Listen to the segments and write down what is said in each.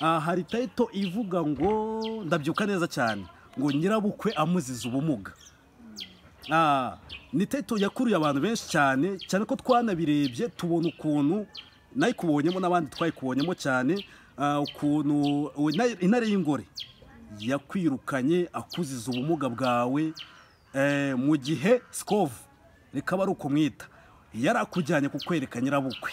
Hari title ivuga ngo ndabyuka neza cyane ngo nyirabukwe amuziza ubumuga. Ni title yakuruye abantu benshi cyane cyane ko twanabirebye tubona ukuntu nayikubonyemo n'abandi twayikubonyemo cyane, ukuntu intare y'ingore yakwirukanye akuziza ubumuga bwawe, mu gihe Scov rikaba ari ukumwita yarakujyanye kukwereka nyirabukwe.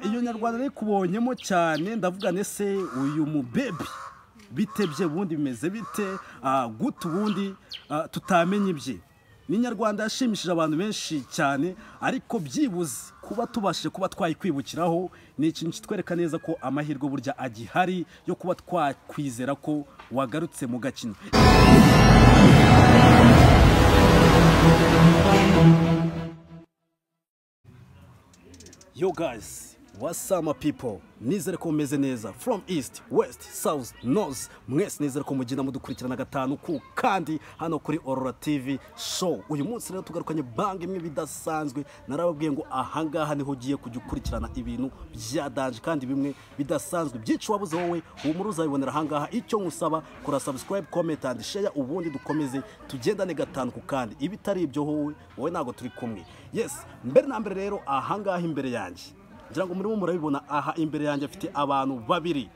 Iyo nyarwanda nayikubonyemo cyane ndavuga nese uyu mubebi bitebye ubundi bimeze bite, gute ubundi tutamenye ibye. Ni nyarwanda yashimishije abantu benshi cyane, ariko byibuze kuba tubashije kuba twayikwibukiraho ni ikintu kitwereka neza ko amahirwe burya agihari yo kuba twakwizera ko wagarutse mu gakino. Yo guys, what's up my people? Nizere ko mumeze neza from east, west, south, north. Mwese nizere ko mugenda mudukurikirana gatanu ku kandi hano kuri Aurora TV show. Uyu munsi rero tugarukanye bang imwe bidasanzwe. Narababwiye ngo ahangaha niho ugiye kujya ukurikirana ibintu bya danger kandi bimwe bidasanzwe. Byinshi wabuze wowe humura uzabibonera ahangaha. Icyo nkusaba kora subscribe, comment and share, ubundi dukomeze tugendane gatanu ku kandi. Ibitari ibyo wowe nago turi kumwe. Yes, mbere na mbere rero ahangaha imbere yanjye ngira ngo murimo murabibona aha imbere yanjye afite abantu babiri.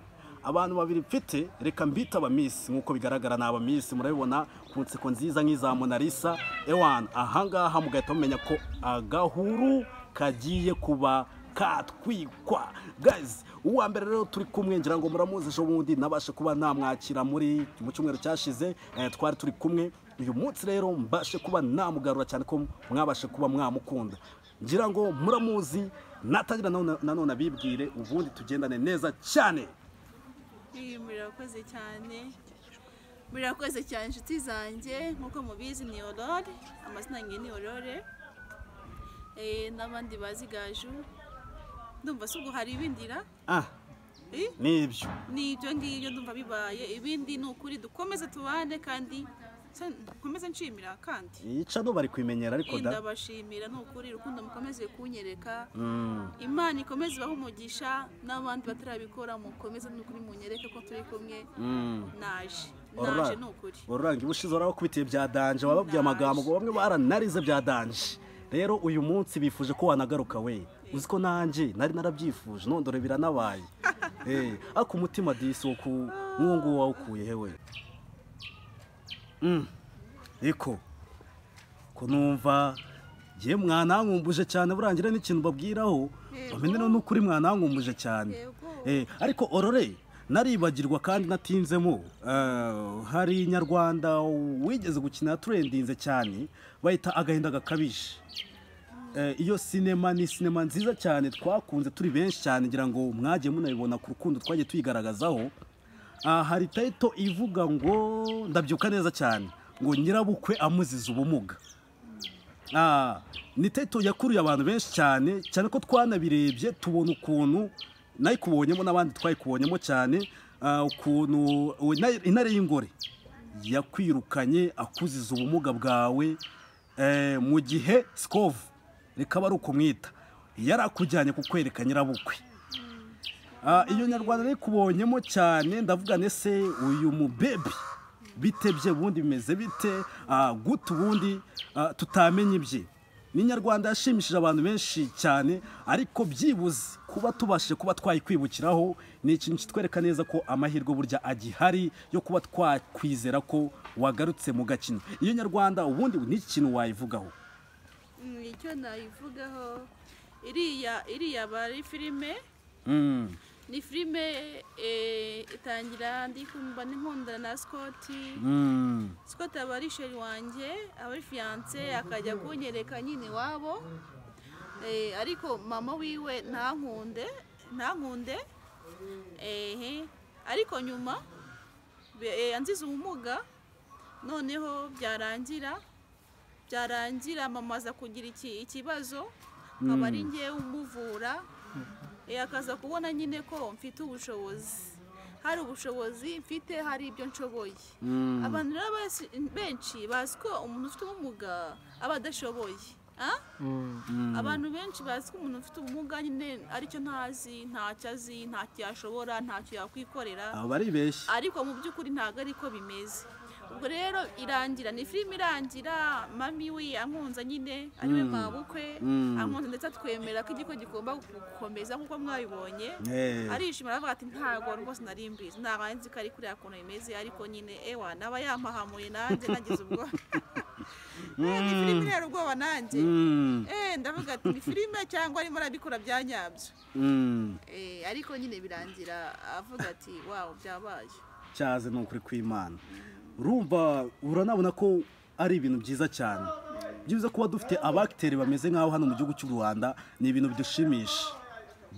Abantu babiri mfite reka mbita aba miss nkuko bigaragara ni aba miss, murabibona ku nseko nziza nk'iza Mona Lisa. Ewan ahangaha mugahita mumenya ko agahuru kagiye kuba katwikwa. Guys, uwa mbere rero turi kumwe ngira ngo muramuzi ejo bundi nabashe kuba namwakira muri mu cyumweru cyashize, twari turi kumwe. Uyu munsi rero mbashe kuba namugarura cyane ko mwabashe kuba mwamukunda. Ngira ngo muramuzi, natangira nanone abibwire ubundi tugendane neza cyane. Murakoze cyane, murakoze cyane inshuti zanjye. Nkuko mubizi ni Aurore, amazina yanjye ni Aurore, n'abandi bazi Gaju. Ndumva se ubwo hari ibindira? Nibyo nibyo ngibyo ndumva bibaye. Ibindi ni ukuri dukomeze tubane kandi nkomeze nshimira kandi yica no bari kwimenyera, ariko da ndabashimira ni ukuri urukundo mukomeze kunyereka. Imana ikomeze ibahe umugisha n'abandi batarabikora mukomeze ni ukuri munyereke ko turi kumwe. Naje naje ni ukuri. Oranga ubushize warabakubitiye bya danger, wababwiye amagambo ngo bamwe baranarize bya danger. Rero uyu munsi bifuje ko wanagaruka we. Uzi ko nanje nari narabyifuje none dore biranabaye. Ariko umutima disi wo ku mwungu wawukuye hewe. Eko ko numva ngiye mwanankumbuje cyane burangira n'ikintu babwiraho bamenye no kuri mwanankumbuje cyane. Ariko Aurore naribagirwa kandi natinzemo, hari nyarwanda wigeze gukina trendinze cyane bayita Agahinda Gakabije. Iyo sinema ni sinema nziza cyane twakunze turi benshi cyane, ngira ngo mwagiye munabibona ku rukundo twagiye tuyigaragazaho. Hari title ivuga ngo ndabyuka neza cyane ngo nyirabukwe amuziza ubumuga. Ni title yakuruye abantu benshi cyane cyane ko twanabirebye tubona ukuntu nayikubonyemo n'abandi twayikubonyemo cyane, ukuntu intare y'ingore yakwirukanye akuziza ubumuga bwawe, mu gihe Scov rikaba ari ukumwita yarakujyanye kukwereka nyirabukwe. Iyo nyarwanda nayikubonyemo cyane ndavuga nese uyu mubebi bitebye ubundi bimeze bite, gute ubundi tutamenye ibye. Ni nyarwanda yashimishije abantu benshi cyane, ariko byibuze kuba tubashije kuba twayikwibukiraho ni ikintu kitwereka neza ko amahirwe burya agihari yo kuba twakwizera ko wagarutse mu gakino. Iyo nyarwanda ubundi ni ikintu wayivugaho? Icyo nayivugaho iriya bari filime. Ni filime itangira ndi kumva n'inkundana na Scott. Scott aba ari sheri wanjye, aba ari fiance, akajya kunyereka nyine iwabo. Ariko mama wiwe ntankunde. Ariko nyuma anziza ubumuga, noneho byarangira mama aza kugira ikibazo, nkaba ari njye umuvura. Akaza kubona nyine ko mfite ubushobozi, hari ubushobozi mfite, hari ibyo nshoboye. Abantu rero benshi bazi ko umuntu ufite ubumuga aba adashoboye. Ah? Abantu benshi bazi ko umuntu ufite ubumuga nyine aricyo ntazi, ntacyo azi, ntacyo yashobora, ntacyo yakwikorera. Aba baribeshye. Ariko mu by'ukuri ntabwo ariko bimeze. Ubwo rero irangira, ni filime irangira mami we ankunze nyine, ariwe mabukwe ankunze, ndetse atwemera ko igiko gigomba gukomeza nk'uko mwabibonye. Arishima, aravuga ati ntabwo rwose nari mbizi, ntabwo nzi ko ari kuriya kuntu bimeze, ariko nyine ewa naba yampahamuye nanjye nagize ubwoba. Ni filime rero ubwoba nanjye. Ndavuga ati ni filime cyangwa arimo arabikora bya nyabyo. Ariko nyine birangira avuga ati wow, byabaye. Cyaze ni ukuri kw'Imana. Urumva uranabona ko ari ibintu byiza cyane. Byiza kuba dufite abacteurs bameze nkaho hano mu gihugu cy'u Rwanda, ni ibintu bidushimisha.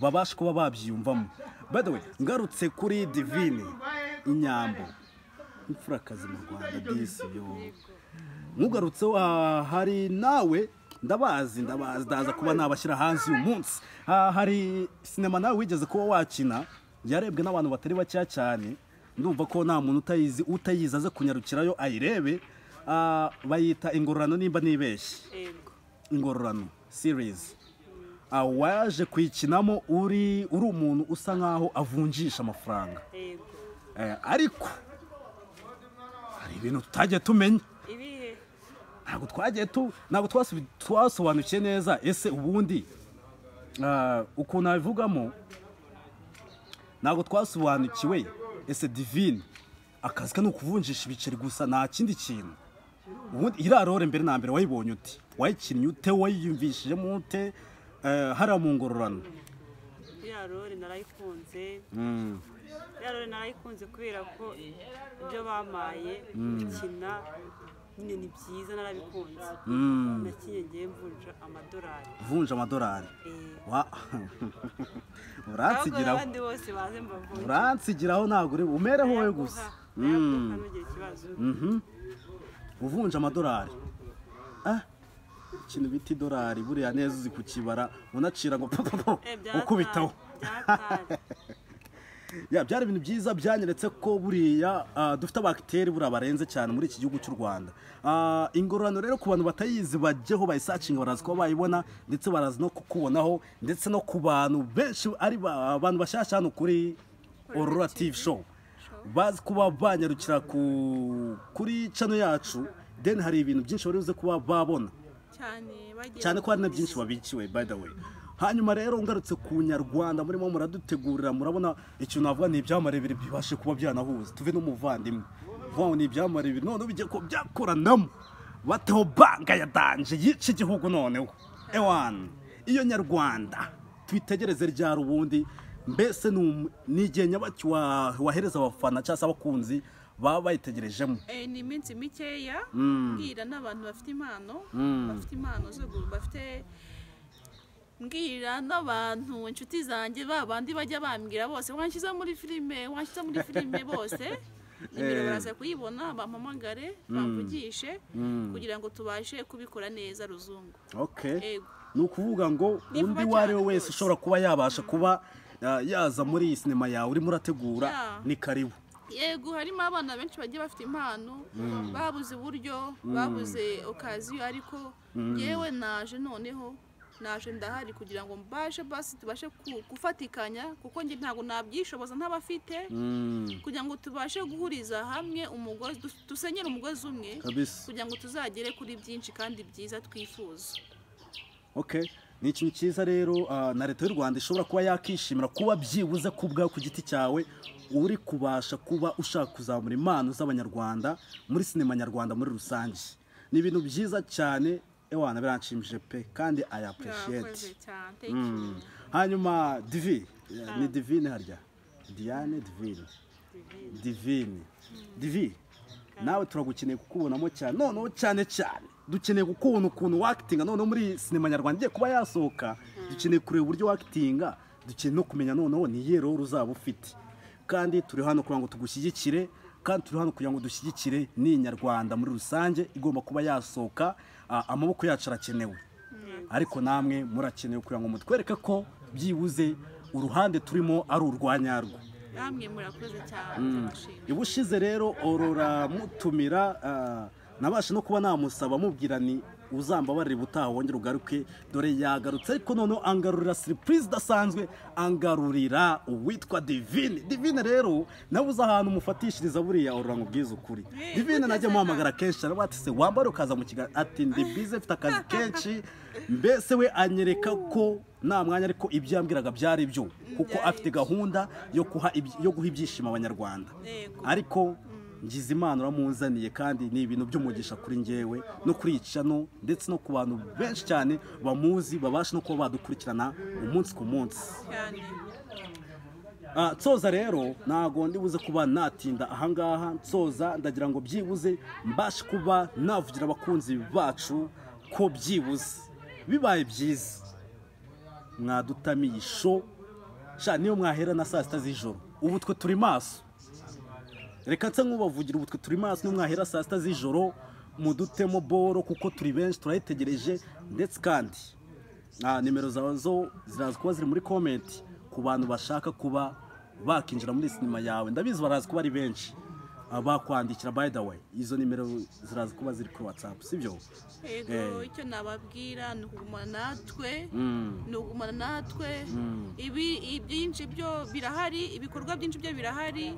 Babasha kuba babyiyumvamo. By the way, ngarutse kuri Divine Inyambo, imfurakazi mu Rwanda disi yo. Nkugarutse hari nawe ndabazi ndaza kuba nabashyira hanze uyu munsi. Hari sinema nawe wigeze kuba wakina, yarebwe n'abantu batari bakeya cyane. Ndumva ko nta muntu utayizi aze kunyarukirayo ayirebe. Bayita Ingororano nimba nibeshye. Yego. Ingororano series. Waje kuyikinamo uri umuntu usa nkaho avunjisha amafaranga. Yego. Ariko hari ibintu tutagiye tumenya. Ibihe? Ntabwo twasobanukiye neza ese ubundi ukuntu abivugamo, ntabwo twasobanukiwe ese Divine akazi ke ni ukuvunjisha ibiceri gusa nta kindi kintu. Ubundi iriya role mbere na mbere wayibonye ute? Wayikinnye ute? Wayiyumvishijemo ute? Hariya mu Ngororano. Iriya role narayikunze. Iriya role narayikunze kubera ko ibyo bamaye gukina nyine ni byiza, narabikunze. Nakinye ngiye mvunja amadolari. Vunja amadolari. Uransigiraho. Abandi bose baze mbavunje. Uransigiraho, ntabwo uri umereho wowe gusa. Ntugire ikibazo. Uvunja amadolari. Ikintu bita idolari buriya neza uzi kukibara, unacira ngo ukubitaho. Ya byari ibintu byiza byanyeretse ko buriya dufite abacteurs buriya barenze cyane muri iki gihugu cy'u Rwanda. Ingororano rero ku bantu batayizi bajyeho bayisacinga, barazi ko bayibona ndetse barazi no kukubonaho, ndetse no ku bantu benshi ari abantu bashyashya hano kuri Aurora TV show bazi kuba banyarukira kuri channel yacu, then hari ibintu byinshi bari buze kuba babona cyane ko hari na byinshi babikiwe by the way. Hanyuma rero ngarutse ku Nyarwanda murimo muradutegurira, murabona ikintu navuga ni ibyamare bibiri bibashe kuba byanahuza, tuve n'umuvandimwe vuga ni ibyamare bibiri none bijye ko byakoranamo bateho banga ya danje yica igihugu noneho ewan iyo Nyarwanda twitegereze rya rubundi mbese ni igihe nyabaki wahereza abafana cyangwa se abakunzi baba bayitegerejemo. Ni iminsi mikeya mbwira n'abantu bafite impano, bafite impano zo bafite, mbwira n'abantu inshuti zanjye babandi bajya bambwira bose wanshyize muri filime, wanshyize muri filime bose nimero baraza kuyibona, bampamagare bamvugishe kugira ngo tubashe kubikora neza ruzungu. Okay. Ni ukuvuga ngo undi wari we wese ushobora kuba yabasha kuba yaza muri iyi sinema yawe urimo urategura ni karibu. Yego, harimo abana benshi bagiye bafite impano, babuze uburyo, babuze okaziyo, ariko yewe naje noneho naje ndahari kugira ngo mbashe basi tubashe gufatikanya, kuko nge ntago nabyishoboza ntabafite, kugira ngo tubashe guhuriza hamwe umugozi, dusenyere umugozi umwe kugira ngo tuzagere kuri byinshi kandi byiza twifuza. Okay, ni ikintu cyiza rero na leta y'u Rwanda ishobora kuba yakishimira kuba byibuze kubwa ku giti cyawe uri kubasha kuba ushaka kuzamura impano z'abanyarwanda muri sinema nyarwanda muri rusange. Ni ibintu byiza cyane ewana biranshimije pe, kandi I appreciate. Hanyuma Divi, ni Divine harya? Diane Divine. Divine. Divi, nawe turagukeneye kukubonamo cyane. Noneho cyane cyane dukeneye kukubona ukuntu actinga noneho muri sinema nyarwanda igiye kuba yasohoka, dukeneye kureba uburyo actinga, dukeneye no kumenya noneho ni iyihe role uzaba ufite. Kandi turi hano kugira ngo tugushyigikire, kandi turi hano kugira ngo dushyigikire ni Nyarwanda muri rusange igomba kuba yasohoka. Amaboko yacu arakenewe, ariko namwe murakenewe kugira ngo mutwereke ko byibuze uruhande turimo ari urwa nyarwo. Namwe murakoze cyane. Ubushize rero Aurora mutumira, nabasha no kuba namusaba mubwira ni Uzambabarire ubutaha wongere ugaruke. Dore yagarutse, ariko noneho angarurira surprise idasanzwe, angarurira uwitwa Divine. Divine rero nabuze ahantu mufatishiriza buriya Aurora, nkubwize ukuri. Divine najya muhamagara kenshi, aravuga ati se wambare ukaza mu kiganiro, ati ndi busy, mfite akazi kenshi. Mbese we anyereka ko nta mwanya, ariko ibyo yambwiraga byari byo, kuko Byari afite byo. gahunda yo guha ibyishimo Abanyarwanda. Ariko ngize Imana uramunzaniye, kandi ni ibintu by'umugisha kuri njyewe no kuri iyi channel, ndetse no ku bantu benshi cyane bamuzi, babasha no kuba badukurikirana umunsi ku munsi. Cyane. Nsoza rero, ntago ndibuze kuba natinda ahangaha. Nsoza ndagira ngo byibuze mbashe kuba navugira abakunzi bacu ko byibuze bibaye byiza mwadutamiye show sha, niyo mwahera na saa 6 z'ijoro, ubu twe turi maso. Reka nse nk'ubavugira, ubu twe turi maso, niyo mwahera saa 6 z'ijoro mudutemo boro, kuko turi benshi turayitegereje. Ndetse kandi nimero zawe zo ziraza kuba ziri muri comment ku bantu bashaka kuba bakinjira muri sinema yawe. Ndabizi baraza kuba ari benshi bakwandikira. By the way, izo nimero ziraza kuba ziri kuri WhatsApp, sibyo? Yego, icyo nababwira ni ukugumana natwe, ni ukugumana natwe. Ibi ibyinshi byo birahari, ibikorwa byinshi byo birahari.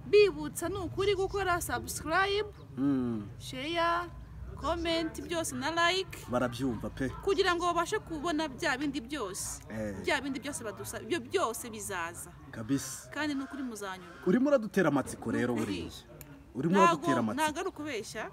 Bibutsa ni ukuri gukora subscribe, share, comment, byose na like. Barabyumva pe. Kugira ngo babashe kubona bya bindi byose, bya bindi byose badusaba, ibyo byose bizaza. Kabisa. Kandi ni ukuri muzanyurwa. Urimo uradutera amatsiko rero, buriya urimo uradutera Ntabwo amatsiko. Ntabwo ari ukubeshya.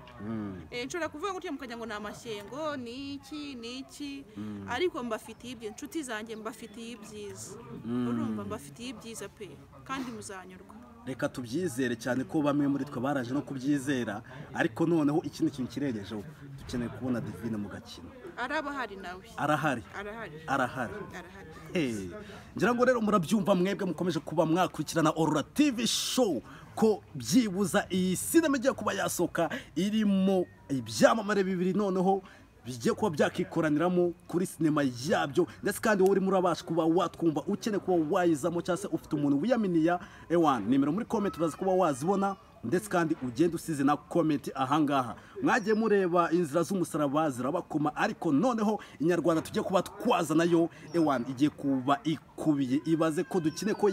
Nshobora kuvuga gutya mukagira ngo ni amashyengo, ni iki ni iki, ariko mbafitiye ibyo, inshuti zanjye, mbafitiye ibyiza. Urumva, mbafitiye ibyiza pe, kandi muzanyurwa. Reka tubyizere cyane ko bamwe muri twe baraje no kubyizera. Ariko noneho ikindi kintu kirengejeho, dukeneye kubona Divine mu gakino. Araba ahari nawe. Arahari? Arahari. Arahari. Arahari. Hey, ngira ngo rero murabyumva mwebwe mukomeje kuba mwakurikirana Aurora TV Show, ko byibuza iyi sinema igiye kuba yasohoka irimo ibyamamare bibiri, noneho bigiye kuba byakikoraniramo kuri sinema yabyo. Ndetse kandi wowe urimo urabasha kuba watwumva, ukeneye kuba wayizamo cyangwa se ufite umuntu wiyaminiya, ewan nimero muri comment uraza kuba wazibona. Ndetse kandi ugenda usize na comment ahangaha. Mwagiye mureba inzira z'umusaraba zirabakoma, ariko noneho inyarwanda tujye kuba twaza nayo, ewan igiye kuba ikubiye. Ibaze ko dukeneye, ko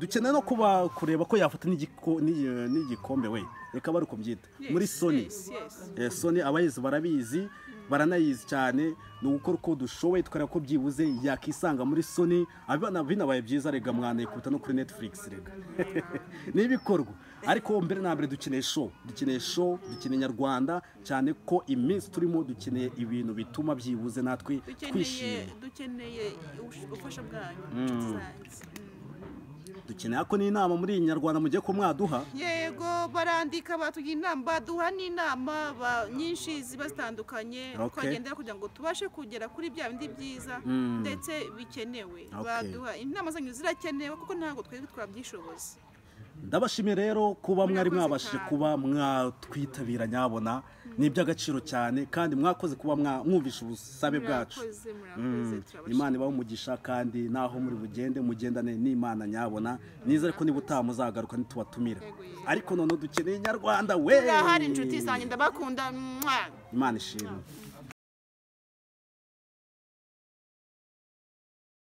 dukeneye no kuba kureba ko yafata n'igikombe we, reka bari uko mbyita, muri Sony. Yes. Sony abayizi barabizi, baranayizi cyane. Ni ugukora uko dushoboye tukareba ko byibuze yakisanga muri Sony. Abana binabaye byiza rega mwanayikubita no kuri Netflix, rega n'ibikorwa. Ariko mbere na mbere dukeneye show, dukeneye show, dukeneye nyarwanda, cyane ko iminsi turimo dukeneye ibintu bituma byibuze natwe Dukeneye twishima. Dukeneye ubufasha bwanyu, inshuti zanjye. Dukeneye ko n'inama muri iyi nyarwanda mugiye ko mwaduha. Yego, barandika, batugira inama, baduha n'inama nyinshi ziba zitandukanye twagendera kugira ngo tubashe kugera kuri bya bindi byiza ndetse bikenewe. Baduha inama zanyu, zirakenewe kuko ntabwo twebwe twabyishoboza. Ndabashimiye rero kuba mwari Murakoze mwabashije cyane. kuba mwatwitabira nyabona, ni iby'agaciro cyane, kandi mwakoze kuba mwumvisha ubusabe bwacu. Murakoze, murakoze, turabashimiye. Imana ibahe umugisha, kandi naho muri bugende mugendane n'Imana nyabona. Nizere ko niba utaha muzagaruka nitubatumira. Yego, yego. Ariko noneho dukeneye inyarwanda we. Turahari, inshuti zanjye, ndabakunda. Mwah. Imana ishimwe.